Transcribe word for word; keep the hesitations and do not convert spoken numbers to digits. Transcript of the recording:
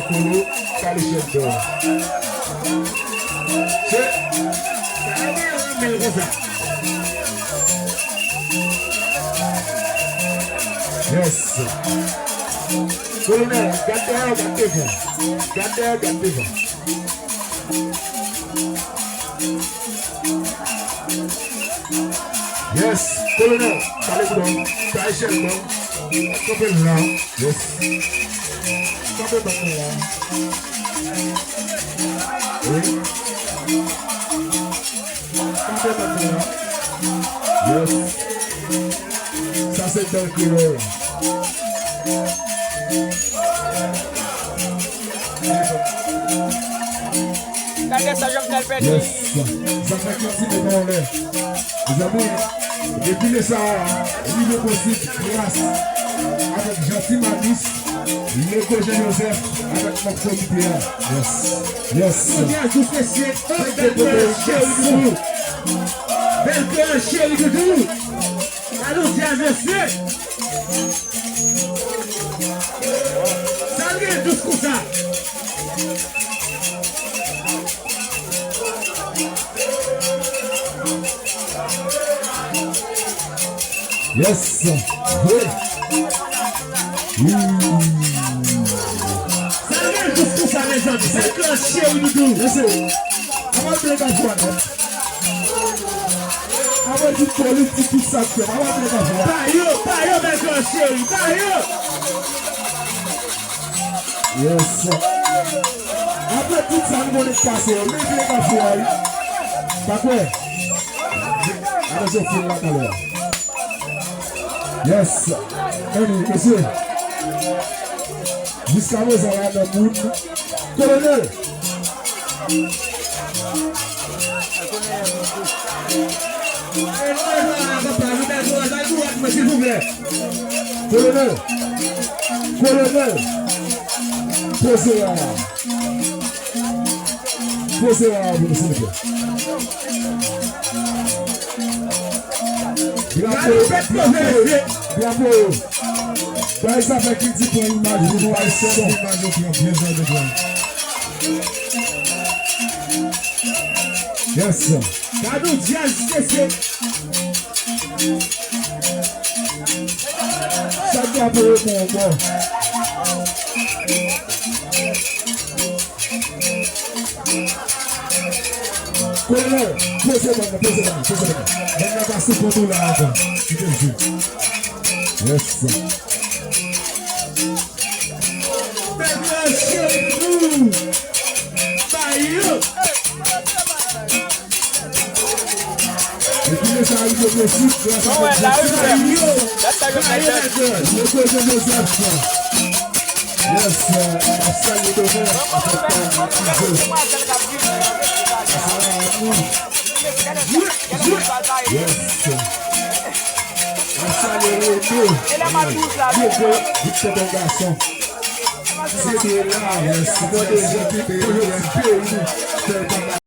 Kolo, Kali Shelton. Se, sa gen renmen konsa. Yes. Kolonèl, gad dèyè w, gad devan. Gad dèyè w, gad devan. Yes, Kolonèl, pale kou non. Kay Shelton, kanpe la. Yes. Kanpe bak mwen la. Wi. Kanpe bak mwen la. Yes. Sa se bèl kreyòl. Gade sa Jovenel pèdi. Yes. Zafè kilti devan anlè. Mezanmi, depi lè sa a, li rive posib gras avèk Jeanty Manis, Lego Jean Joseph, avèk manm komite a. Yes. Yes. Bèl kreyòl cheri doudou. Bèl kreyòl cheri doudou. Alon djaz mesye. Sa l gen dous konsa. Yes. Vre. Wi. Sa l gen dous konsa, mezanmi. Sa l gen cheri doudou. Yes, sir. Avan l ble gaz wanèt. Avan tout politik, tout sa k fèt. Avan l ble gaz wanèt. Pa yo, pa yo, bèl cheri, pa yo. Yes. Apre tout sa nou konnen k pase yo, men vle ka fè a wi. Pa kwè. Atansyon, fil la talè a. Yes. Anyway, mesye. Jiska prezan la nan moun. Kolonèl. Kolonèl. Kolonèl. Poze a. Poze a pou nou, silvouplè. Drapo, drapo, drapo. Bay sa fè kilti pran imaj pou nou, bay son. Imaj yo pran byen jan de pran. Yes. Gade yon djaz, mesye. Sa drapo yo pran ankò. Kolonèl, poze bannann, poze bannann, poze bannann. Bannann pa sou kont ou la ankò. Kite l jwe. Yes. Bèl cheri pou ba yo. Epi lè sa rive posib gras a Bondye. Lè sa yo mèt. Lè koze Jozèf. Yes, ap salye Donè. Yes. Ap salye Rene. Vye bò, vit fè bèl gason. Se de la, yes. Mwen de jan ki koze ti peyi.